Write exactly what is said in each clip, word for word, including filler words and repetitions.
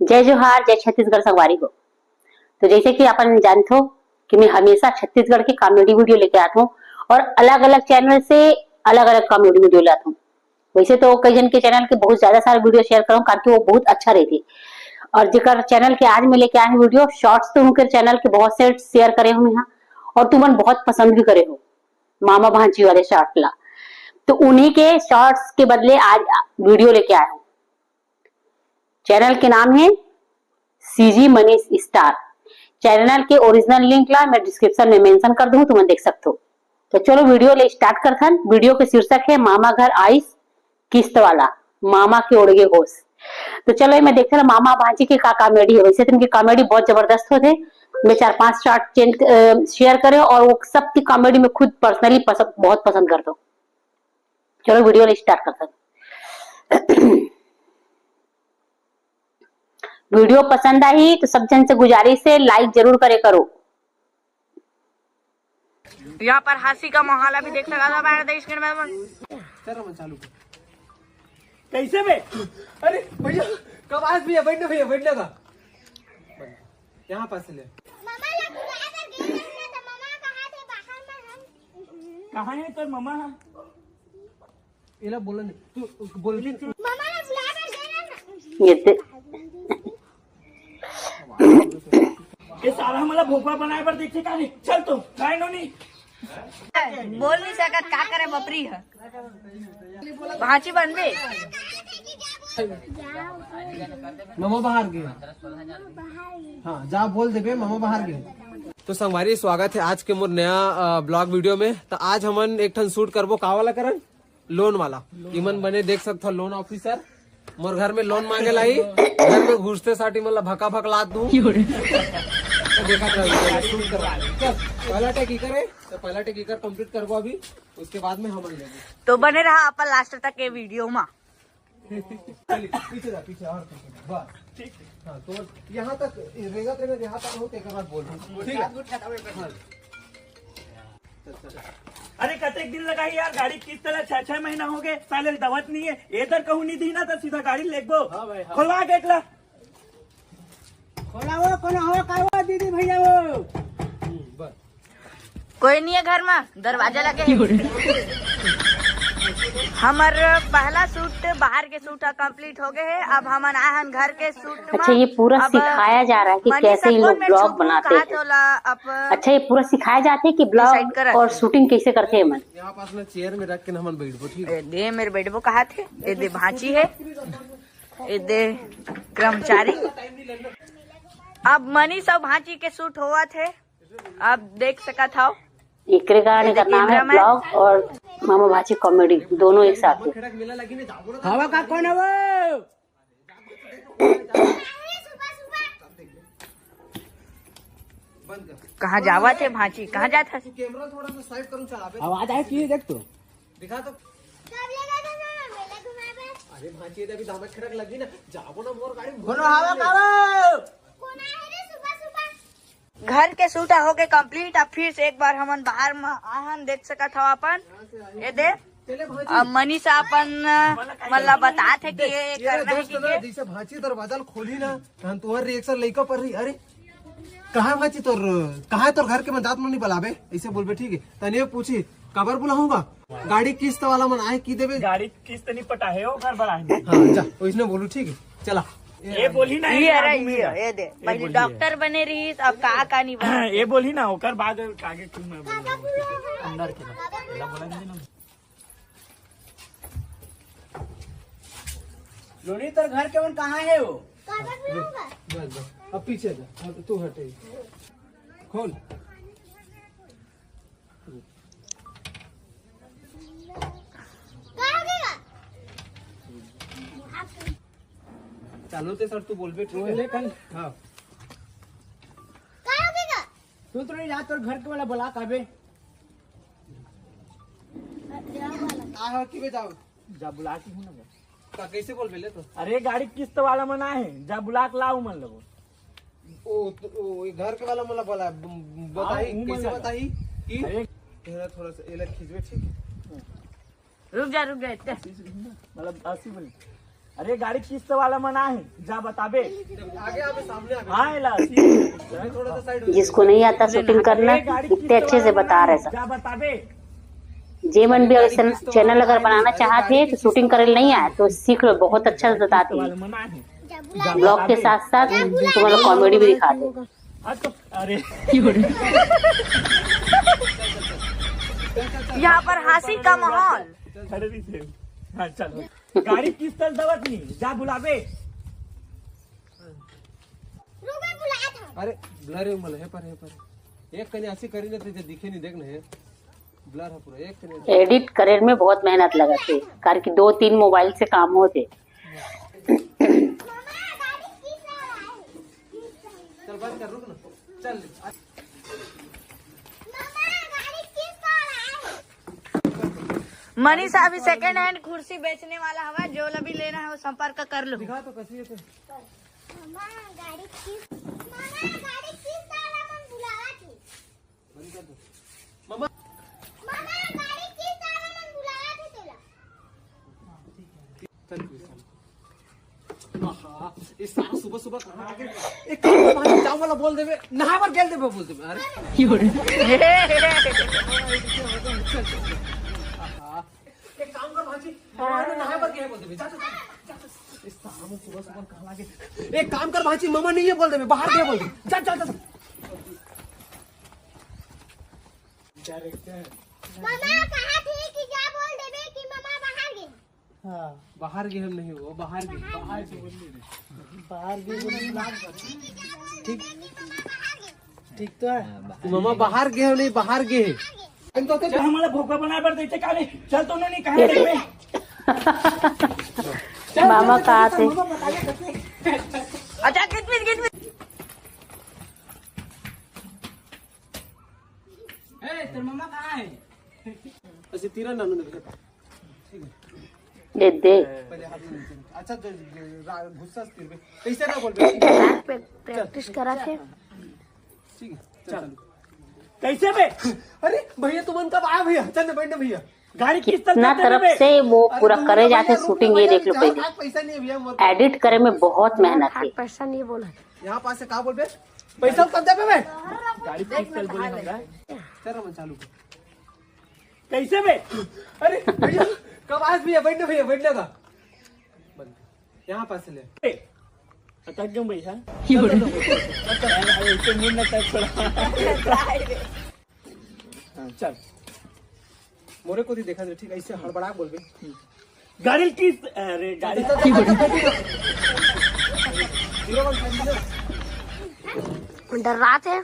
जय जोहार, जय छत्तीसगढ़ संगवारी हो। तो जैसे कि अपन जानत हो कि मैं हमेशा छत्तीसगढ़ के कॉमेडी वीडियो लेके आत हूँ और अलग-अलग चैनल से अलग-अलग कॉमेडी वीडियो लात हूँ। वैसे तो कई झन के चैनल के बहुत ज्यादा सारा वीडियो शेयर करहूँ, काबर कि वो बहुत अच्छा रहिथे। और जेकर चैनल के आज मैं लेके आए हूँ वीडियो शॉर्ट्स, तो उनके चैनल के बहुत से शेयर करे हूँ मैं यहाँ, और तुमन बहुत पसंद भी करे हो मामा भांची वाले शॉर्ट ला। तो उन्हीं के शॉर्ट्स के बदले आज वीडियो लेके आए हूँ। चैनल के नाम है सीजी मनीष स्टार। चैनल के ओरिजिनल लिंक ला मैं डिस्क्रिप्शन में मेंशन कर दूँ, तुमन देख सकत हो। तो चलो वीडियो ले स्टार्ट करथन। वीडियो के शीर्षक है मामा घर आइस किस्त वाला, मामा के ओढ़गे गोस। तो चलो एमे देखथन मामा भांची के का कॉमेडी है। वैसे तो इनके कॉमेडी बहुत जबरदस्त होथे। मैं चार पांच शॉर्ट चेंज, शेयर करे और वो सब की कॉमेडी मैं खुद पर्सनली पसंद, बहुत पसंद करता हूँ। चलो वीडियो ले स्टार्ट करथन। वीडियो पसंद आही तो सब झन से गुजारिश है, लाइक जरूर करे करो। यहाँ पर हंसी का माहौल अभी देख सकत हो, बाहर देश के में। चल रमन, चालू कर। कैसे बे? अरे भैया, कब आज भैया, बैठना भैया, बैठना था। यहाँ पास से ले। कहाँ है तोर मामा? हम एला बोला नहीं, तू बोल भी। मामा ने बुलाया था, दे रहा ना। ये ते- ये सारा हमला भोपा बनाए बर देखथे का नहीं? चल तो, काय नो नहीं। बोल नहीं सकत, का करे बपरी है। भांची बनबे। मामा बाहर गए। हाँ, जा बोल देबे, मामा बाहर गए। तो संगवारी, स्वागत है आज के मोर नया, अ, ब्लॉग वीडियो में। तो आज हमन एक ठन शूट करबो, का वाला करन? लोन वाला। इमन बने देख सकत हो, लोन ऑफिसर। मोर घर में लोन मांगे ला आई, घर में घुसते साटी मन ला भका भक लात दूं। तो देखा था, शूट करवा। चल, पहला टेक इकर है, तो पहला टेक इकर कंप्लीट करबो अभी, उसके बाद में हमन लेबो। तो बने रहा अपन लास्ट तक ये वीडियो में। चलिए, पीछे जा, पीछे और पीछे जा, बस। ठीक है। हाँ, तो यहाँ तक रेंगत रेंगत यहाँ तक हो, तेकर बाद बोल। ठीक है। हाँ। चल, चल। अरे, कतेक दिन लगा यार, गाड़ी किस्त ला छह, छह महीना हो गए, साले दवत नहीं है। एदर कहूँ नहीं दी ना, तो सीधा गाड़ी लेगबो। हाँ भाई, हाँ। खोलवा गेट ला। खोला हो, खोला हो, का हो, दीदी भैया हो। हम्म, बस। कोई नहीं है घर में, दरवाजा लगे। हमर पहला शूट, बाहर के शूट ह कंप्लीट हो गए है। अब हमन आए हन घर के शूट में। अच्छा, ये पूरा अब सिखाया जा रहा है कि मनीषा कैसे ये कौन लोग में ब्लॉग छुपू बनाते कहा हैं। तोला अब अच्छा, ये पूरा सिखाया जाते हैं कि ब्लॉग डिसाइड करत और है। शूटिंग कैसे करते हैं मन। यहाँ पास में चेयर में रख के हमन बैठबो, ठीक है? ए दे मेरे बैठबो कहा थे, ए दे भांची है, ए दे कर्मचारी। अब मनीष और भांची के शूट होवत है। आप देख सकत हव। एकरे कारण एकर नाम है ब्लॉग और मामा भांची कॉमेडी, दोनों एक साथ है। हवा का कौन है वो? कहाँ जावत है भांची, कहाँ जात है? आवाज आए कि देख तो। दिखा तो। अरे भांची, अभी दामद खड़क लगी ना, जाबो ना मोर गाड़ी में। कोनो हवा का वो? घर के शूट हो गए कंप्लीट। अब फिर से एक बार हमन बाहर में आहन देख सकत हव अपन। ये दे, अब मनीषा अपन मतलब बतात है कि ये ये करना है दोस्त कि ना, ये। जैसे भांची दरवाजा ल खोली ना, तहन तुहर रिएक्शन लइका पर रही, "अरे, कहाँ भांची तोर, कहाँ तोर घर के मन जात मन नहीं बलाबे?" ऐसे बोलबे, ठीक है? तहन ये पूछी, "काबर बुलाहूंगा? गाड़ी किस्त वाला मन आए की देबे?" गाड़ी किस्त नहीं पटाहे हो, घर बलाए। हाँ, जा, वैसने बोलू, ठीक है? चला। ये बोली ना, ये ये अरे, बाबू ये, मेरा। ये दे। ये पहले बोली है। डॉक्टर बने रही, अब का, का नहीं बना। ये बोली ना, ओकर बाद आगे क्यों मैं बोलूँ? अंदर के ना। बोला नहीं ना। लोनी, तोर घर के मन कहाँ है वो? बस, बस। अब पीछे जा। अब तू हटे। खोल। चालू ते सर, तू बोलबे, ठीक है? बोले कन। हाँ। तू तो नहीं जा, तोर घर के वाला बुला काबे। आ, हाँ, की बे जाओ। जा बुला के हूँ ना बे। का, कैसे बोलबे ले तो? अरे, गाड़ी किस्त वाला मन आए हैं, जा बुला के लाओ मन लोगो। ओ, तो, ओ, ये घर के वाला मन ला बोला, ब-, बताई, हाँ, वो कैसे मन ला। बताई कि अरे। तेरा थोड़ा सा एला खींचबे, ठीक है? रुक जा, रुक जा, इतने। मतलब, अस्सी बोले। अरे, गाड़ी किस्त वाला मन आहे, जा बताबे। आगे आबे, सामने आबे। हाँ, एला, सीधे। थोड़ा सा साइड हो। जिसको नहीं आता शूटिंग करना, अरे, गाड़ी इतने किस्त अच्छे से वाला बता मन रहे आहे, सब। जा बताबे। जे मन भी अगर चैनल अगर बनाना चाहत हे तो शूटिंग करे नहीं आए तो सीख लो, बहुत अच्छा से बताती है। ब्लॉग के साथ साथ तुम्हारा कॉमेडी भी दिखाते हैं। अरे, यहाँ पर हंसी का माहौल। खड़े नहीं थे। हाँ, चलो। गाड़ी किस्त वाला दवत नहीं, जा बुलाबे। अरे, ब्लर हे मला, हे पर, हे पर। एक कनी ऐसी करी ना, तुझे दिखे नहीं, देख ना, हे। ब्लर है पूरा, एक कनी। एडिट करे में बहुत मेहनत लगत हे, कारण कि दो तीन मोबाइल से काम होत हे। चल बंद कर, रुक ना। चल। मनीषा अभी सेकंड हैंड कुर्सी बेचने वाला हवा, जो ला भी लेना है वो संपर्क कर लो। दिखा तो कैसी है तो। ममा, गाड़ी किस्त, ममा, गाड़ी किस्त वाला मन बुलावा थी। बंद कर दो। ममा। ममा, गाड़ी किस्त वाला मन बुलावा थी तोला। चल, चल। आहा, ये सारा सुबह सुबह कहाँ आ गए? एक काम कर, वहाँ जाओ वाला बोल देवे, नहाए बर गेल देवे बोल देवे। अरे। चल, चल, चल। आहा, एक काम कर भांजी, नहाए बर गेल बोल देवे। जा, जा, जा, जा, जा। ये सारा मन सुबह सुबह कहाँ आ गए? एक काम कर भांजी, ममा नहीं है बोल देवे, बाहर गए बोल देवे। जा, जा, जा, जा। ममा कहा थे कि जा बोल देवे कि ममा बाहर गए। हाँ। बाहर गे हम नहीं, वो बाहर गे, बाहर गे बोल दे। बाहर गे बोल दे। ठीक, ठीक तो है। ममा बाहर गे हम नहीं, बाहर गे। हम तो ते हमारा भोपा बना पर देते काले। चल तो नहीं कहा रे। मामा कहा थे। अच्छा, कितने, कितने? ए, तेरे मम्मा कहाँ है? अच्छा, तीरा नानू ने भेजा। ठीक है। दे दे। पहले हाथ में नीचे रख। अच्छा, जो, जो, रा-, गुस्सा से तीर पे। कैसे ना बोल बे? पे प्रैक्टिस करा थे। ठीक है, चल, चल। कैसे बे? अरे भैया, तुमन कब आए भैया? चल ना, बैठ ना भैया। गाड़ी किस तरह कितना तरफ से वो पूरा करे जाते शूटिंग, ये देख लो पहले। पैसा नहीं है भैया, मोर एडिट करे में बहुत मेहनत है। पैसा नहीं बोला। यहाँ पास से कहाँ बोल बे? पैसा कब देबे बे? गाड़ी किस तरह बोले हमरा? चल, हम चालू कर। कैसे बे? अरे भैया, कब आज भैया, बैठ ना भैया, बैठ ना। बंद। यहाँ पास से ले। अटक गए भैया। चल, चल, चल। अरे, इसे मुड़ ना कर थोड़ा। हाँ, चल। मोरे को भी देखा दे, ठीक है, इसे हड़बड़ा बोल बे। गाड़ी किस, अरे, गाड़ी। जीरो वन फाइव जीरो। डर्रात हे।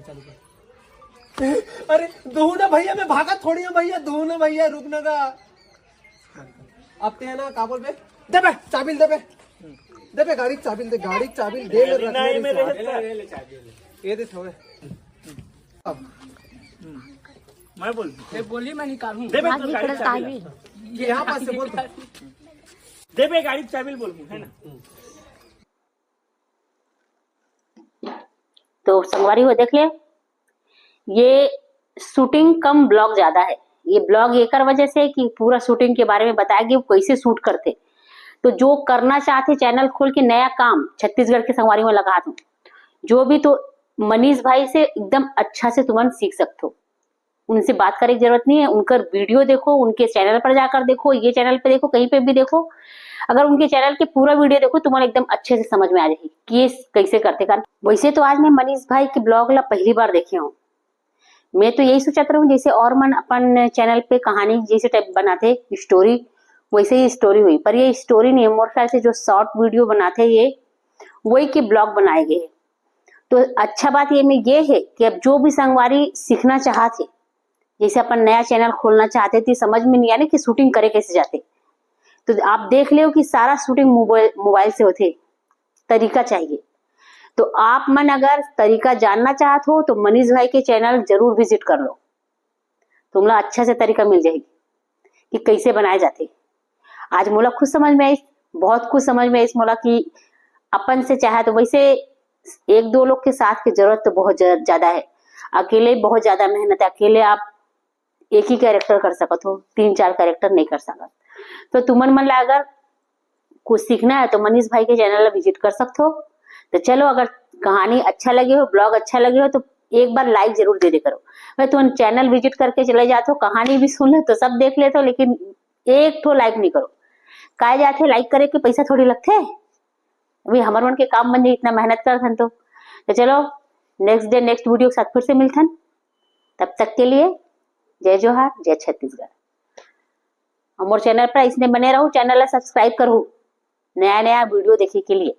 चालू कर। अरे, दुहू ना भैया, मैं भागा थोड़ी हूँ भैया, दुहू ना भैया, रुक ना गा। अब ते है ना, का बोल बे? दे बे, चाबी दे बे। दे बे, गाड़ी चाबी दे, गाड़ी चाबी दे, मैं रखने नहीं साथ। ये दे थोड़े। अब। मैं बोल। ये बोली मैं निकालूं। दे बे, तू गाड़ी चाबी। ये यहाँ पास से बोल। दे बे, गाड़ी चाबी बोल, है ना? तो संगवारी हो, देख ले, ये शूटिंग कम, ब्लॉग ज्यादा है। ये ब्लॉग एकर वजह से कि पूरा शूटिंग के बारे में बताया कि वो कैसे शूट करते। तो जो करना चाहते, चैनल खोल के नया काम छत्तीसगढ़ के संगवारी में लगा दो, जो भी, तो मनीष भाई से एकदम अच्छा से तुमन सीख सकते हो। उनसे बात करे की जरूरत नहीं है, उनकर वीडियो देखो, उनके चैनल पर जाकर देखो, ये चैनल पे देखो, कहीं पे भी देखो। अगर उनके चैनल के पूरा वीडियो देखो, तुम्हारा एकदम अच्छे से समझ में आ जाएगी कि ये कैसे करते। कारण वैसे तो आज मैं मनीष भाई के ब्लॉग ला पहली बार देखे हूँ। मैं तो यही सोचत रहूँ, जैसे और मन अपन चैनल पे कहानी जैसे टाइप बनाते, स्टोरी, वैसे ही स्टोरी हुई, पर ये स्टोरी नहीं है। मोर ख्याल से जो शॉर्ट वीडियो बनाते ये, वही के ब्लॉग बनाए गए। तो अच्छा बात ये में ये है कि अब जो भी संगवारी सीखना चाहत हे, जैसे अपन नया चैनल खोलना चाहते थे, समझ में नहीं आने कि शूटिंग करे कैसे जाते, तो आप देख लेव कि सारा शूटिंग मोबाइल, मोबाइल से होते, तरीका चाहिए। तो आप मन अगर तरीका जानना चाहत हो तो मनीष भाई के चैनल जरूर विजिट कर लो, तुमला अच्छा से तरीका मिल जाएगी कि कैसे बनाए जाते। आज मोला खुद समझ में आइस, बहुत कुछ समझ में आइस मोला कि अपन से चाहे तो वैसे एक दो लोग के साथ की जरूरत तो बहुत ज-, ज्यादा है। अकेले बहुत ज्यादा मेहनत है, अकेले आप एक ही कैरेक्टर कर सकत हो, तीन चार कैरेक्टर नहीं कर सकत। तो तुमन मन ला अगर कुछ सीखना है तो मनीष भाई के चैनल ला विजिट कर सकते हो। तो चलो, अगर कहानी अच्छा लगे हो, ब्लॉग अच्छा लगे हो, तो एक बार लाइक जरूर दे दे करो। भाई, तुम चैनल विजिट करके चले जाते हो, कहानी भी सुन लेते हो, सब देख लेते हो, लेकिन एक ठो लाइक नहीं करो। काय जाते, लाइक करे के पैसा थोड़ी लगते है। अभी हमर मन के काम बन जाए, इतना मेहनत करथन तो। तो चलो, नेक्स्ट डे नेक्स्ट वीडियो के साथ फिर से मिलथन। तब तक के लिए जय जोहार, जय छत्तीसगढ़। और मोर चैनल पर इसने बने रहो, चैनल ला सब्सक्राइब करो नया नया वीडियो देखे के लिए।